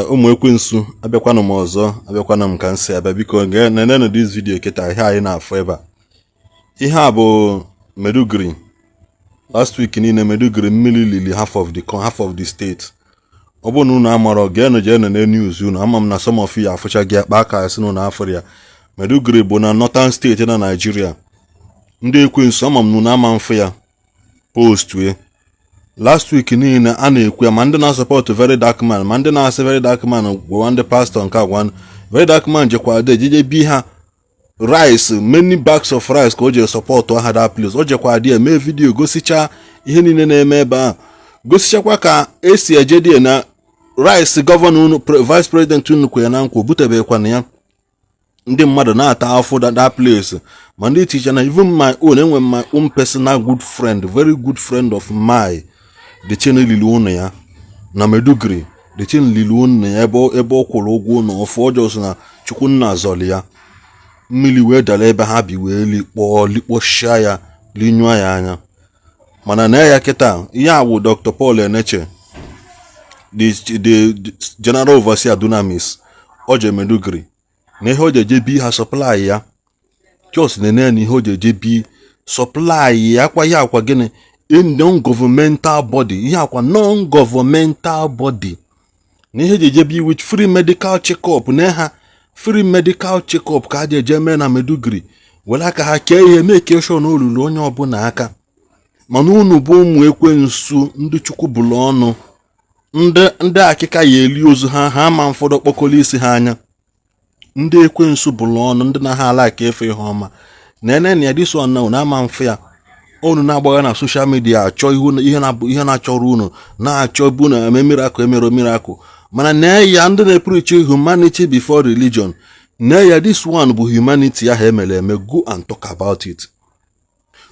Ụmụ ekwensu, abịakwanụ m ọzọ, abịakwanụ m ka m si abịa. Biko nenenụ this video kịta. Ihe anyị na-afụ ebe a, ihe a bụ Maiduguri. Last week niile, Maiduguri mmiri lili half of the state. Ọ bụrụ na unu amarọ, geenụ, jeenụ na news unu. Ama m na some of you afụcha gị akpa aka sị na unu afụrụ ya. Maiduguri bụ na northern state na Nigeria. Ndị ekwensu, ama m na unu ama mfụ ya post wee. Last week niile a na-ekwu ya, ma ndị na-asupport Very Dark Man, ma ndị na-asị Very Dark Man gwa ndị pastọ nke agwa. Very Dark Man jekwa de jeje bi ha rice, many bags of rice, ka o jere support ha that place. O jekwa dị mee video gosicha ihe niile na-eme ebe ahụ, gosichakwa ka esi eje die na rice. Gọvanọ unu, vice president unu kwenye na nkwa, butebekwana ya. Ndị mmadụ na-ata afụ that place, ma ndị teacher na even my own. Enwe my own personal good friend, very good friend of mine, the chain lili ụlọ ya na Maiduguri. The chain lili ụlọ ya ebe ọ kwụrụ ụgwọ ụlọ ọfụ ọjọọ so na Chukwunna zọli ya. Mmiri wee dara ebe ha bi, wee likpọọ, likpọchia ya, linyụọ ya anya. Mana na ya kịta, ihe a wụ Dr. Paul Eneche, the general overseer Dunamis. O je Maiduguri na ihe o ji eje bi ha supply ya. Just nene na ihe o ji eje bi supply ya akwa, ihe akwa gịnị? Non-governmental body, ihe akwa non-governmental body na ihe eji eje bi with free medical check-up na ha, free medical check-up ka a ji eje mee na Maiduguri, were aka ha kee ihe, mee ka sure na olulu onye ọbụla aka. Mana unu bụ ụmụ ekwensu, ndị Chukwu bụrụ ọnụ, ndị akịka ya eli ozu ha, ha ama mfọdụ kpọkọrọ isi ha anya. Ndị ekwensu bụrụ ọnụ, ndị na ha ala ka efe ihe ọma na ene na ya. This one now na ama mfe ya. Unu na-agbagha na social media achọ ihu ihe na-abụ ihe na-achọrọ unu na-achọ bụ na eme miracle, emere miracle. Mana nee ya, ndị na-epreach humanity before religion, nee ya, this one bụ humanity ahụ emere eme. Go and talk about it,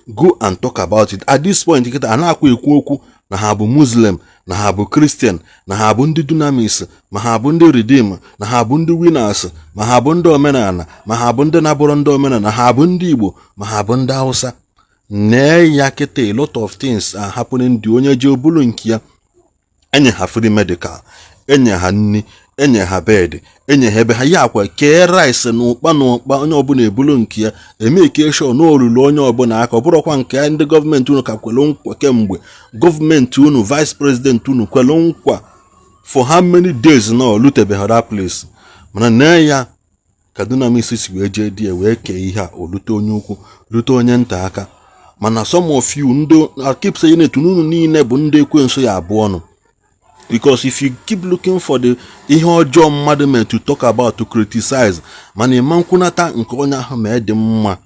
go and talk about it. At this point kịta, a na-akwa ekwu okwu na ha bụ Muslim, na ha bụ Christian, na ha bụ ndị Dunamis, ma ha bụ ndị Redeem, na ha bụ ndị Winners, ma ha bụ ndị omenala, ma ha bụ ndị na-abụrụ ndị omenala, ha bụ ndị Igbo, ma ha bụ ndị Hausa. Nee ya kịta, a lot of things are happening. Dị onye ji obulu nke ya, enye ha free medical, enye ha nri, enye ha bed, enye ha ebe ha ya akwa, kee rice na ụkpa na ụkpa, onye ọbụla ebulu nke ya, emeke sure na olulu onye ọbụla aka. Ọ bụrụkwa nke ndị gọọmenti unu ka kwelu nkwa kemgbe. Gọọmenti unu, vice president unu kwelu nkwa for how many days na olutebeghị that place. Mana nee ya ka Dunamis si wee jee die wee kee ihe a, olute onye ukwu, lute onye nta aka. Mana some of you ndị I keep saying it, unu niile bụ ndị ekwensu ya abụọ ọnụ, because if you keep looking for the ihe ọjọọ mmadụ mere to talk about, to criticize, mana ịma nkwunata nke onye ahụ ma dị mma.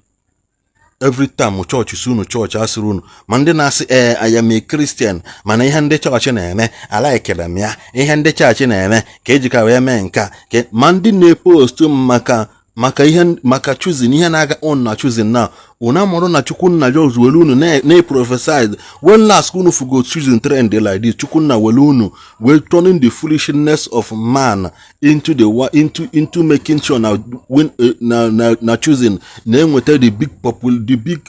Every time chọọchị si unu, chọọchị asịrị unu, ma ndị na-asị, "Ee, I am a Christian, mana ihe ndị chọọchị na-eme alikere m ya, ihe ndị chọọchị na-eme ka ejika wee mee nke a," ma ndị na-epost maka ihe maka Chosen, ihe na-aga on na Chosen na unu amụrụ na Chukwunna just were unu na-prophesy. When last unu fugo Chosen trend like this? Chukwunna were unu wee turning the foolishness of man into the into making sure na win na Chosen na-enweta the big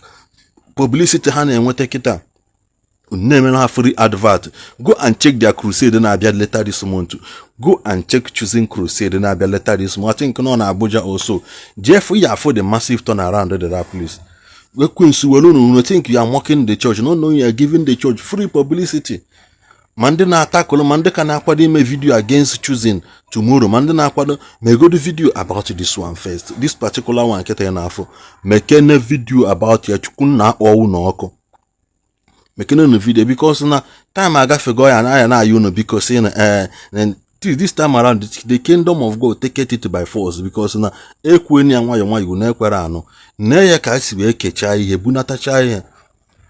publicity ha na-enweta kịta. Na-emere ha free advert. Go and check their crusade na-abịa later this month. Go and check Chosen crusade na-abịa later this month. I think nọ na Abuja also. Jeff ya afọ the massive turnaround dị that place. Ekwensu were unu. Unu think you are mocking the church, no know you are giving the church free publicity. Ma ndị na-atakụlụ, ma ndị ka na-akwado ime video against Chosen tomorrow, ma ndị na-akwado, megodo video about this one first, this particular one nkịta ya na-afụ. Mekene video about ya. Chukwu na-akpọ unu ọkụ. Mekene unu video, because na time agafego ya na ya na-ayọ unu. Biko si na this time around, the kingdom of God take it by force, because na ekweni ya nwayọ nwayọ, unu ekwere anụ. Nee ya ka esi wee kechaa ihe, bunatachaa ihe.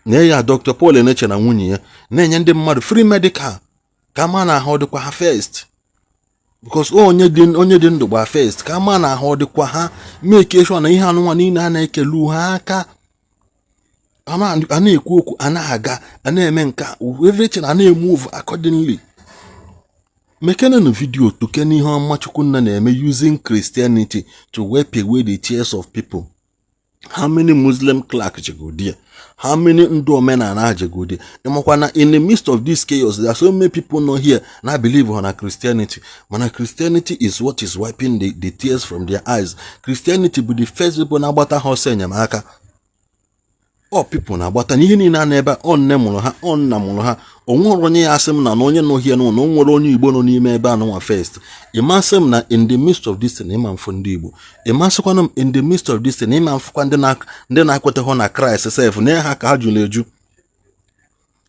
Nee ya, Dr. Paul Eneche na nwunye ya na-enye ndị mmadụ free medical, ka ama na ahụ dịkwa ha first, because onye dị ndụ gba first, ka ama na ahụ dịkwa ha. Make sure na ihe anụnwa niile a na-ekelu ha aka, a na-ekwu okwu, a na-aga, a na-eme nke a, everything a na-emove accordingly. Mekenenu video toke n'ihe ọma Chukwunna na-eme, using Christianity to wipe away the tears of people. How many Muslim clerk jego there? How many ndị omenala jego there? Ịmakwa na in the midst of this chaos, there are so many people nọ here na believe on Christianity, mana Christianity is what is wiping the tears from their eyes. Christianity bụ the first people na-agbata ha ọsọ enyemaka. Ọ people na-agbata n'ihe niile a na-ebe ọ nne mụrụ ha, ọ nna mụrụ ha. O nwere onye ya asị m na onye nọ here nọ na o nwere onye Igbo nọ n'ime ebe anụnwa first. Ịmasị m na in the midst of this thing, ịma mfụ ndị Igbo. Ịmasịkwana m, in the midst of this thing, ịma mfụkwa ndị na-akwetaghị na Kraịst sef na ha ka ha jụrụ eju,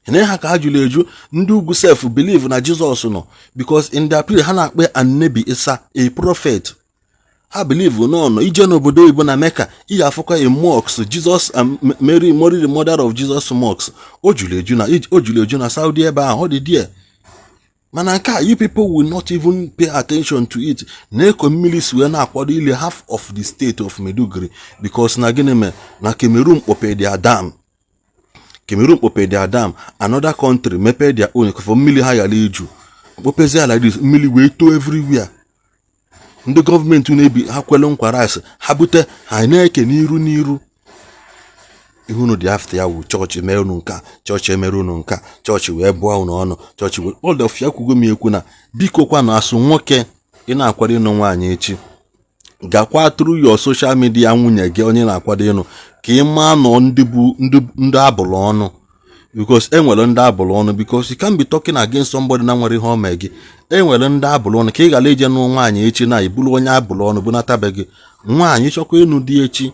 na ha ka ha jụrụ eju. Ndị ugwu sef believe na Jizọs nọ, because in their period ha na-akpọ Annebi Isa a prophet. Ha believe nọ nọ ije n'obodo oyibo na Mecca, iyi afụkwa a mosque, Jesus and Mary the mother of Jesus mosque. O juru eju na o juru eju na Saudi ebe ahụ, ọ dị there. Mana nke a, you people will not even pay attention to it. Na-eko mmiri si wee na-akwado ile half of the state of Maiduguri, because na gịnị mee na Cameroon kpọpe their dam, Cameroon kpọpe their dam, another country mepee their own for mmiri ha ghara iju, kpọpezie like this, mmiri wee too everywhere. Ndị gọọmenti na-ebi ha kwelu nkwa rice ha bute, ha na-eke n'iru n'iru. Ihe unu dị after ya wụ chọọchị mere unu nka, chọọchị emere unu nka, chọọchị wee bụọ unu ọnụ, chọọchị wee all of ya. Kwugo m ekwu na biko kwanụ, asụ nwoke ị na-akwado ịnụ nwaanyị echi, gakwa through your social media nwunye gị onye na-akwado ịnụ, ka ị maa nọ ndị bụ ndị abụrụ ọnụ, because e nwere ndị abụrụ ọnụ, because you can be talking against somebody na nwere ihe o mee gị. E nwere ndị abụrụ ọnụ, ka ị ghara ije nụ nwaanyị echi na iburu onye abụrụ ọnụ bunatabe gị. Nwaanyị chọkwa ịnụ di echi,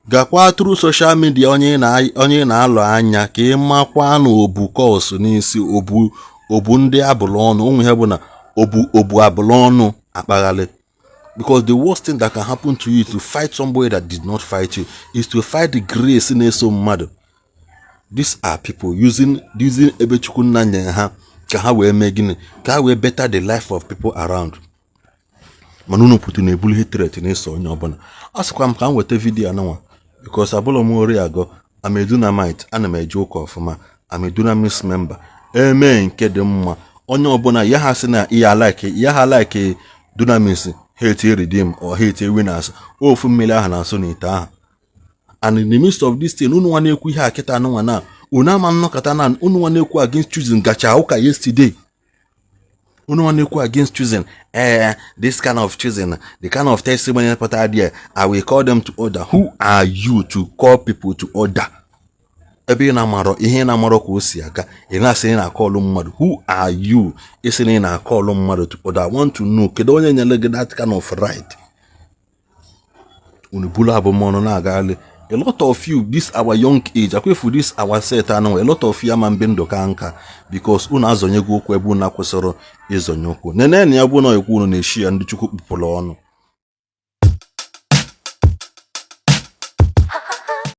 gakwa through social media onye ị na-alụ anya, ka ị makwa na obu curse n'isi, obu obu ndị abụrụ ọnụ ụmụ ihe bụ na obu obu abụrụ ọnụ akpaghalị, because the worst thing that can happen to you is to fight somebody that did not fight you, is to fight the grace na-eso mmadụ. These are people using ebe Chukwu nna nyere ha ka ha wee mee gịnị? Ka ha wee better the life of people around. Mana unu pụtụ na-ebulu hatred na-eso onye ọbụla. A sịkwa m ka m weta video anụnwa, because abụlọ m ori agọ. I'm a Dunamite, ana m eje ụka ọfụma. I'm a Dunamis member. Eme nke dị mma, onye ọbụla ya ha sị na ya like ya, ha like Dunamis, ha etie Redeem or ha etie Winners, ofu mmiri ahụ na-asụ n'ite ahụ. And in the midst of this thing, unu nwa na-ekwu ihe a kịta anụnwa na unu ama nnọkọta na unu nwa na-ekwu against choosing gacha ụka yesterday. Unu nwa na-ekwu against choosing, this kind of choosing, the kind of testimony pụtara there, I will call them to order. Who are you to call people to order? Ebe ị na-amarọ ihe, ị na-amarọ ka o si aga, ị na-asị ị na-akọlụ mmadụ. Who are you ịsị na ị na-akọlụ mmadụ to order? I want to know, kedu onye nyere gị that kind of right? Unu bulu abụmọnụ na-agagharị. A lot of you, this our young age, akwefu this our set anụ, a lot of you ama mbe ndụ ka nka, because unu azọnyego ụkwụ ebe unu akwụsịrị ịzọnye ụkwụ. Nene ya bụ na ekwu unu na-eshi ya ndị Chukwu kpụpụrụ ọnụ.